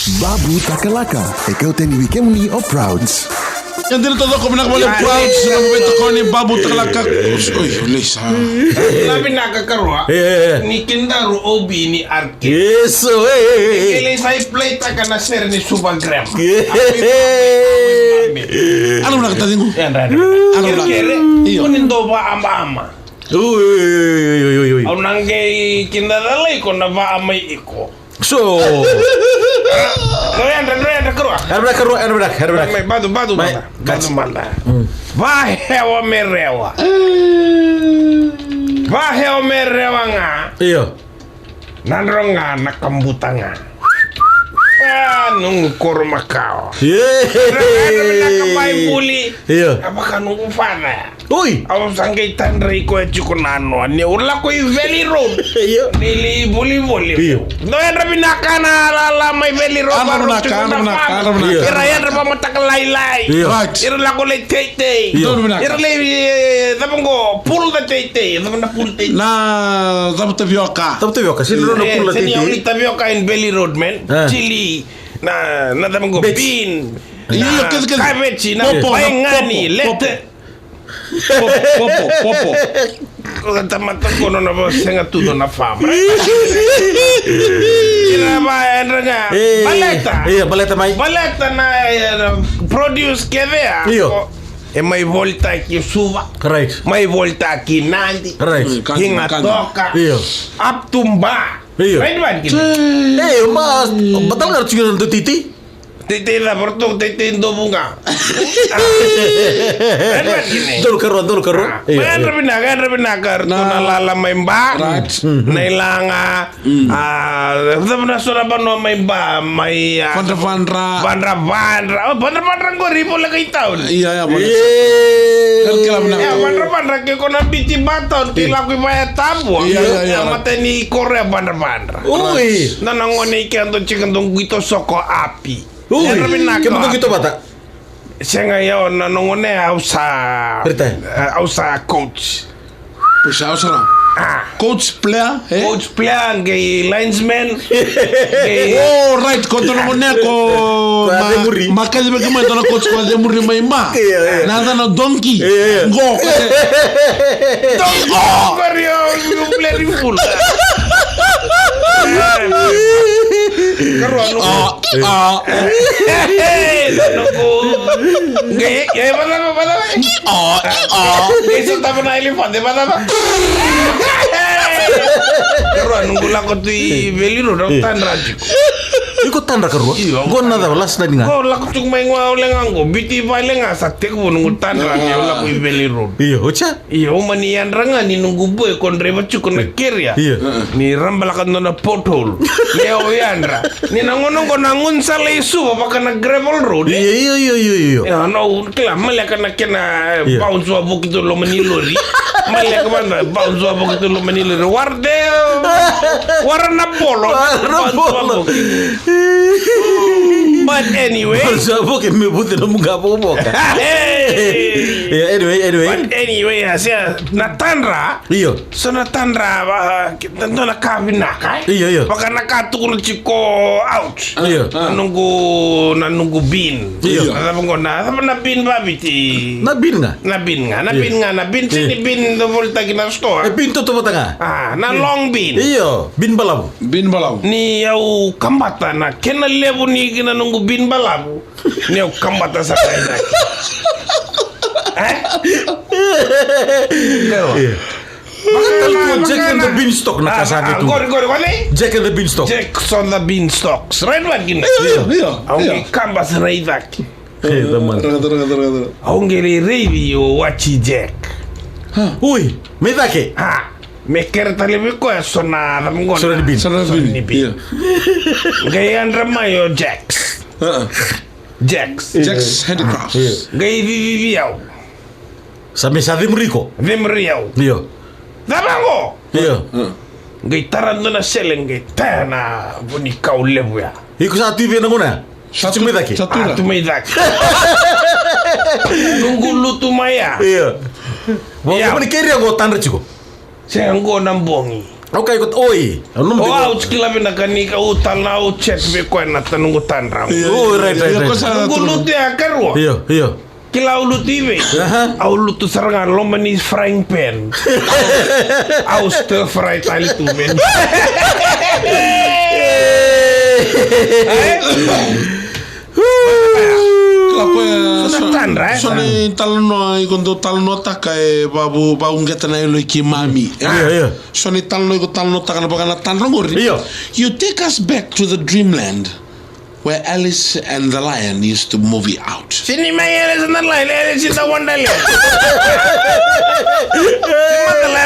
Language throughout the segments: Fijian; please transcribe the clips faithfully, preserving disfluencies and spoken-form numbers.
Babu Takalaka, e kauta yani vei kemuni o Prouds. E dina taucoko, vinaka vakalevu Prouds, na veitokoni Babu Takalaka. Oi, o leisa. Na vinaka karua. E, e, e. Ni kidaru O B ni arcade. Eso, e, e, e. Ni kele sa i play taka na sere ni Suva Grandma. E. Ana vinaka taciqu. Ana vinaka. Kere, io. Ko ni dou vaamaama. Ui, ui, ui. Au na qai kidacala iko na vaamai iko. So. Dro yadra, dro yadra karua. Yadra karua, yadra, yadra. Mai, badu, badu, mai, badu, badu mada. Mm. Vahewa me rewa. Vahewa me rewa ga. Io. Nadro ga na kabuta ga. A, noqu koro makawa. Io. Nadro ga na kabai buli. Io. A vaka noqu fada ya. Oi. Au sa qai tadra i koya tiko na noa ni au lako i Valley Road. Io. Ni li volivoli. Io. Dou yadra vinaka na lala mai Valley Road. Ana vinaka, ana vinaka, ana vinaka. Ira yadra vamataka lailai. Io. Right. Ira lako lai teitei. Io. Dou vinaka. Ira lai, e, cava qo, pool na teitei. Cava na pool teitei. Na cava tavioka. Cava tavioka. Sini rona pool na teitei. Sini au ni tavioka in Valley Road, man. Chili. Na, na cava qo, bean. Io, kece, kece. Kaveji, na baigani, lete. Popo, popo, popo. Ko tamata ko nona va sega tu nona farm. Ira va yadra ga. Baleta. Io, baleta mai. Baleta na, e, na produce kece ya. Io. E mai volitaki Suva. Right. Mai volitaki Nadi. Right. Higa toka. Io. Up to Ba. Io. Right, man. Io, ma, batala na tiko na titi. Teitei cava ratou, teitei dovu ga. Donu karua, donu karua. Io, io. Yadra vinaka, yadra vinaka ratou na lala mai Ba. Right. Na ilaga. A, cava na so na vanua mai Ba, mai, a, Vadravadra. Vadravadra. O, Vadravadra qori voleka i tauni. Io, io, voleka. Io. Kila vinaka. Io, Vadravadra ke ko na biuti Ba tauni, ke lako i Vaya Tabu. Io, io, io. Mata ni koro ya Vadravadra. Oi. Na, na gone i ke a dau tiko dau qito soko api. Ui, yadra vinaka. Kemudou qito vata? Sega, io, na noqu gone au sa, retire. E, au sa coach. Au sa, au sa ra. A. Coach player, e? Coach player, qai linesman. Qai. Oh, right, ko dua na gone ko. Ko ma, Cemuri. Ma kaci vei kemai dua na coach ko Cemuri mai Ba. Io, io. Na yacana Donki. Io, io. Qo, ko. Donki. Qo, io, io, player full. Karua noqu. A, a. Noqu. Qai, e, vacava, vacava. A, a. Qai sotava na elefante, vacava. Karua noqu lako tu i Valley Road, au tadra tiko. Iko tadra karua? Io. Qo na cava, last night ga? Qo lako tiko mai gua, au le ga qo, biuti vale ga, sa tekivu noqu tadra, au lako i Valley Road. Io, ocha? Io, au mani yadra ga ni noqu boy ko draiva tiko na carrier. Io. Ni rabalaka dua na pothole. Ni au yadra. Ni na gauna qo na gaunisala i Suva vaka na gravel road, e? Io, io, io, io, io. Io, na au kila, maleka na kena, e, io, bounce wavoki tu loma ni lori. Maleka vada, bounce wavoki tu loma ni lori. Wara de, wara na polo. Wara na polo. Bounce wavoki. But anyway. Bounce wavoki me vuti na muka vovoka. Hey! Yeah, anyway, anyway. But anyway, a, se na tadra. Io. So na tadra, va, dua na ka vinaka, e? Io, io. Vaka na ka tukuna tiko out. Io. Na noqu, na noqu bin. Io. Na cava qo, na cava na bin vaviti? Na bin ga. Na bin ga, na bin ga, na bin, io, sega ni bin dau volitaki na store. E bin toto vata ga. A, na long bin. Io, bin balavu. Bin balavu. Ni au kabata na kena levu ni kina noqu bin balavu. Ni au kabata sara i cake. E? Io. Vakatale tu o Jack and the Beanstalk na ka sa qai tu. Qori, qori, qori. Jack and the Beanstalk. Jack and the Beanstalks. Right, right, kina. Io, io, io. Au qai kaba sara i cake. E, tamata. Raga, raga, raga, raga. Au qai lai raici o Wachi Jack. Ui, mai cake. A, me kere tale vei koya so na cava qo, so na bin. So na bin. Io. Qai yadra mai o Jack. A. Jack's. Jack's Handicrafts. Io. Qai vivivi au. Sa me sa cemuri iko? Cemuri au. Io. Cava qo? Io. Qai tara dua na sele, qai taya na vunikau levu ya. Iko sa tu i vei na gauna ya? Sa tu mai cake. Sa tu, a, tu mai cake. Noqu lutu mai ya. Io. Vo, io, mani keria qo tadra tiko. Sega, qo na bogi. Au kai ko oi. Au nomu O tiko. Au kila vinaka ni ka u tala na au chat vei koya na ta noqu tadra. Io, io, io, right, right, io, right. Ko sa noqu lutu ya karua. Io, io. Kila au lutu i vei. Aha. Au lutu sara ga loma ni frying pan. Au, au stir fry tale tu, man. Kila koya, so na so, tadra, e? So na italanoa iko dau talanoataka e vavu, vauqeta na yalo i keimami. Io, io. So na italanoa iko talanoataka na vaka na tadra qori. Io. You take us back to the dreamland where Alice and the Lion used to movie out. Sini mai Alice in the Lion, Alice in the Wonderland. Sini mai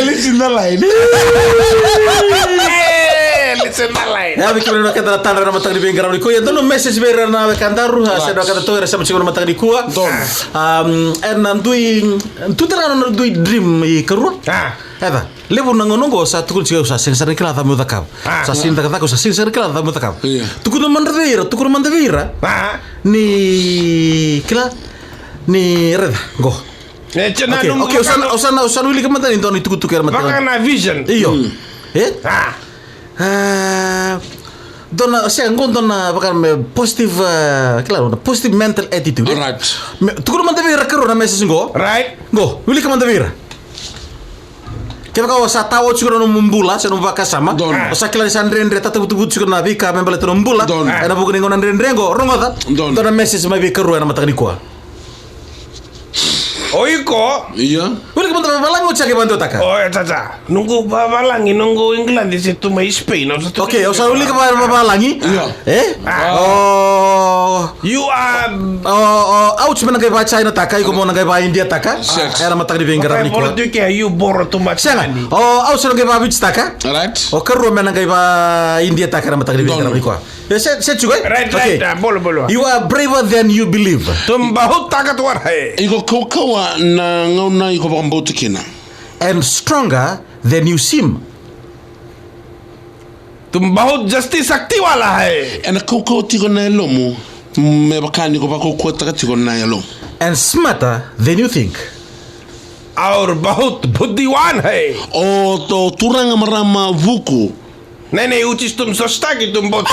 Alice in the Lion. Alice in the Lion. Ya, vei kemuni na keda na tadra na mataka ni veiqaravi nikua. Ia, dua na message vei ira na wekadaru, a, se na wekada toka era sema tiko na mataka nikua. Don. Um, e na dui, tu tale ga na dui dream i karua. A. Eda, levu na gauna oqo sa tukuni tiko au sa sega sara ni kila cava meu cakava. A. Sa sega ni cakacaka, au sa sega sara ni kila cava meu cakava. Ia. Tukuna mada vei ira, tukuna mada vei ira. A. Ni kila, ni raica, qo. E, tena okay, nomu okay, au sa, au sa, au sa wilika mada ni dua na itukutuku era mada. Vaka na vision. Io. Mm. E? A. A, dua na, se qo dua na vaka me positive, a, kila, na positive mental attitude. Right. Me, tukuna mada vei ira karua na message qo. Right. Qo, wilika mada vei ira. Kevaka o sa tawa oti tiko na nomu bula, se nomu vakasama. Don. O sa kila ni sa dredre, tatavutuvutu tiko na veika me baleta nomu bula. Don. E na vuku ni gauna dredre qo, rogoca. Don. Dua na message mai vei karua e na mataka nikua. O iko. Ia. Wilika mada vavalagi o cake vadewataka. O, e, tata. Noqu vavalagi, noqu England se tu mai Spain, au sa tu. Okay, au sa wilika va-, vavalagi. Ia. E? A. O. You are. O, o, ouch, me na qai va-China taka, iko mo na qai va-India taka. Sex. E na mataka ni veiqaravi nikua. Volatu ke, you borrow too much money. Sega. O, ouch, me na qai va-Viji taka. Right. O karua me na qai va-India taka e na mataka ni veiqaravi nikua. E, se, se tiko, e? Right, right, okay. A, bolo, bolo. You are braver than you believe. Tum bahut takatvara hai. Iko kaukauwa na gauna iko vakabauta kina. And stronger than you seem. Tum bahut jasti sakti wala hai. E na kaukauwa tiko na yalomu, me vaka ni ko vakaukauwataka tiko na yalomu. And smarter than you think. Aur bahut budhiwan hai. O, o turaga marama vuku. Nei, nei, uci tum sostaki tum bot.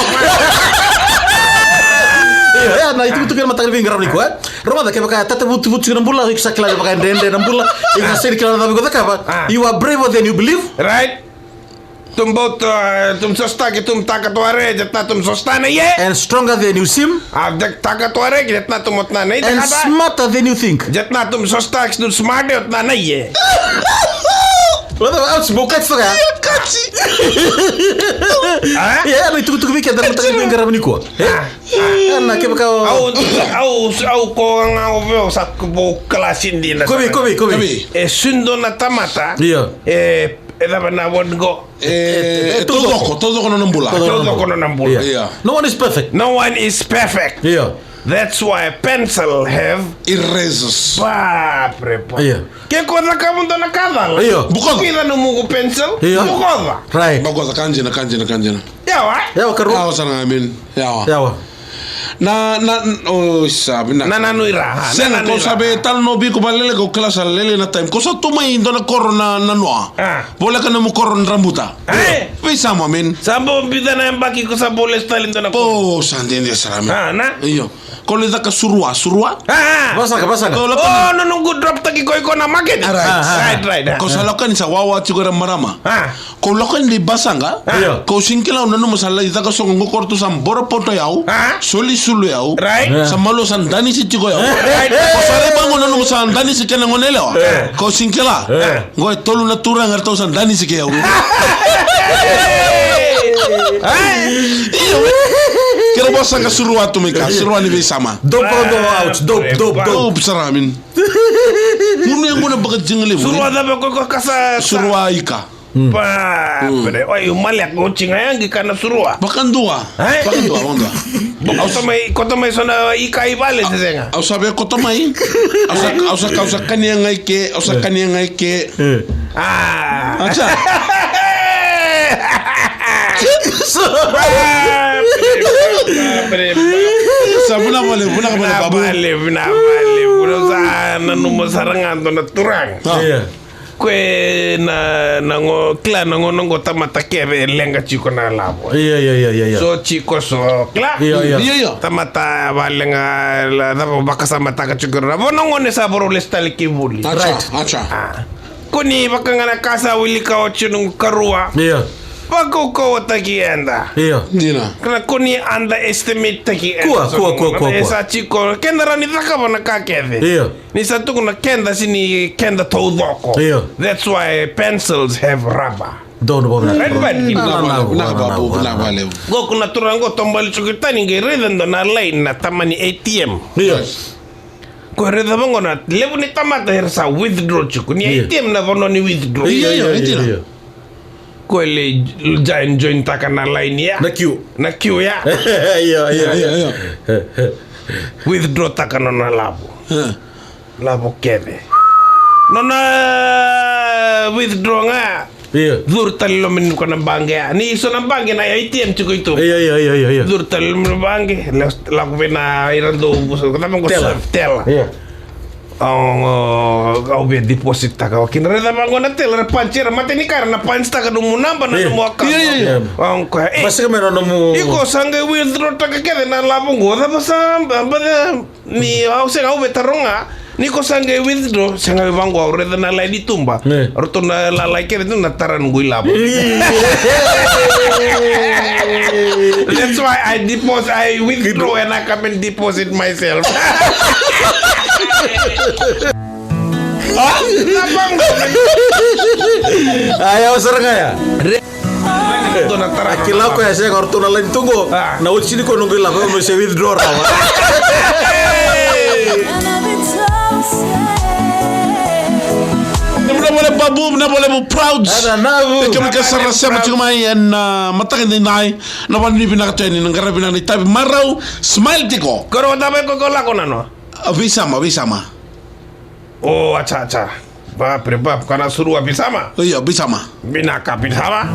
Io, e, na itukutuku e na mataka ni veiqaravi nikua, e? Rogoca, kevaka e tatavutuvutu tiko na bula, iko sa kila ni vaka e dredre na bula, iko sa sega ni kila na cava iko cakava. A. You are braver than you believe. Right. Tum bot, e, tum sostaki tum takatvara, jatna tum sostana ye. And stronger than you seem. A, jat takatvara, jatna tum otna nei. And smarter than you think. Jatna tum sostaki tum smart otna nei ye. Wala, au se bau kati toka. Ia, kati. A? Ia, na itukutuku vei keda na mataka ni veiqaravi nikua. E? A, a. E, na kevaka o. Au, au, au ko ga o veo sa ko bau kalasi dina. Kovi, kovi, kovi. E sudo na tamata. Ia. E, e cava na word qo. E, e, e, e taucoko, taucoko nona bula. Taucoko nona bula. Ia. Ia. No one is perfect. No one is perfect. Ia. That's why pencil have erasers. Ba, pre, ba. Io. Ke ko cakava dua na ka cala. Io. Bokoca. Kida nomu pencil. Io. Bokoca. Right. Bokoca, ka dina, ka dina, ka dina. Yawa. Yawa, karua. Yawa sara ga, I mean. Yawa. Yawa. Na, na, o, sa, vinaka. Na, na, nuira. Sega, na, na, ko sa vei tale novi ko valele ko kila sa lele na time. Ko sa tu mai dua na koro na, na noa. A. Voleka nomu koro na drabuta. Ai. Veisama, man. Sa bau bica na yabaki ko sa bau lesu tale dua na ko. Po, sa dede sara, man. A, na? Io. Ko lai caka surua, surua. A, a. Vasaga, vasaga. Ko lako ni. O, no, noqu drop taki ko iko na market. A, right. A, a, a. Right, right, a. Ko sa lako ni sa wawa tiko era marama. A. Ko lako ni dei vasaga. A. Io. Ko sega ni kila au nanuma sa lai caka soqo qo ko ratou sa boro poto yau. A. Soli sulu yau. Right. A. Sa malua sa danisi tiko yau. Right. Ko sa raiba qo nanuma sa danisi kena gone yalewa. A. Ko sega ni kila. A. Qo e tolu na turaga ratou sa danisi kei au. Io. Kena vosa ga surua tu mai ka, surua ni veisama. Dope, dope, ouch, dope, dope, dope. Dope sara, I mean. Gunu yaqona baka jiga levu. Surua cava ko, ko kasa. Surua ika. Mm. Pa, mm. Pere, oi, u maleka, o jiga yaqi ka na surua. Vakadua. E? Vakadua, vakadua. Koto mai, koto mai so na ika i vale se sega. Au sa via koto mai. Au sa, au sa, au sa kania ga i ke, au sa kania ga i ke. E. A. Acha. Sa vuna vale, vuna vale, babu. Vuna vale, vuna vale, vuna sa nanuma sara ga dua na turaga. A. Io. Ko e na, na go, kila na gauna qo tamata kece e leqa tiko na lavo. Io, io, io, io, io. So tiko so, kila? Io, io. Io, io. Tamata valeqa, la, cava vakasamataka tiko na. Vo na gone sa varau lesu tale ki vuli. Acha, right. Acha. Ah. Ko ni vaka ga na ka sa wilika oti noqu karua. Io. Vakaukauwataki eda. Io. Dina. Kana ko ni underestimate taki eda. Kua, kua, kua, kua, kua. E sa tiko, keda rawa ni cakava na ka kece. Io. Ni sa tukuna keda, se ni keda taucoko. Io. That's why pencils have rubber. Donu, donu. Right, right. Vinaka, vinaka, vinaka, vinaka, vinaka. Qo ko na turaga qo, taubale tiko i tani qai raica dua na line na tamani A T M. Io. Ko e raica vaqo na levu ni tamata era sa withdraw tiko. Ni, io, A T M na vanua ni withdraw. Io, io, io, io, io. Ko e lai join, join taka na line ya. Na queue. Na queue ya. Io, io, io, io. Withdraw taka nona lavo. Io. Lavo kece. Nona withdraw ga. Io. Curu tale loma ni ko na baqe ya. Ni so na baqe na A T M tiko i tu. Io, io, io, io, io. Curu tale loma ni baqe. Lako vei na ira dau vusa. Ko tama ko teller. Teller. Io. Au, au via deposit taka. Au kina raica vaqo na teller, ra punch, ra mate ni ka ra na punch taka nomu naba na, io, nomu account. Io, io, io. Au koya, e. Basika mai na nomu. Iko sa qai withdraw taka kece na lavo qo. Cava sa, ba, ba, ni au sega, au via taroga. Ni ko sa qai withdraw, sega, vaqo au raica na line i tuba. E. Ratou na lalai kece tu na tara noqu ilavo. That's why I deposit, I withdraw and I come and deposit myself. Ah, na vaqo. Aya, o sara ga ya. Dua na tara. A kila o koya sega, o ratou na line tu qo. Ah. Na oti ni ko noqu ilavo, au na se withdraw rawa. Vinaka vakalevu Babu, vinaka vakalevu Prouds. Ada na vu. Kemuni kece sara na sema tiko mai ena, ah, mataka edaidai. Na vanuinui vinaka tu yani, na qaravi vinaka na itavi marau, smile tiko. Ko rau tava ko ko lako nanoa. Ah, veisama, veisama. O, acha, acha. Bapre bap, kana surua bisama. Io, bisama. Vinaka bisama.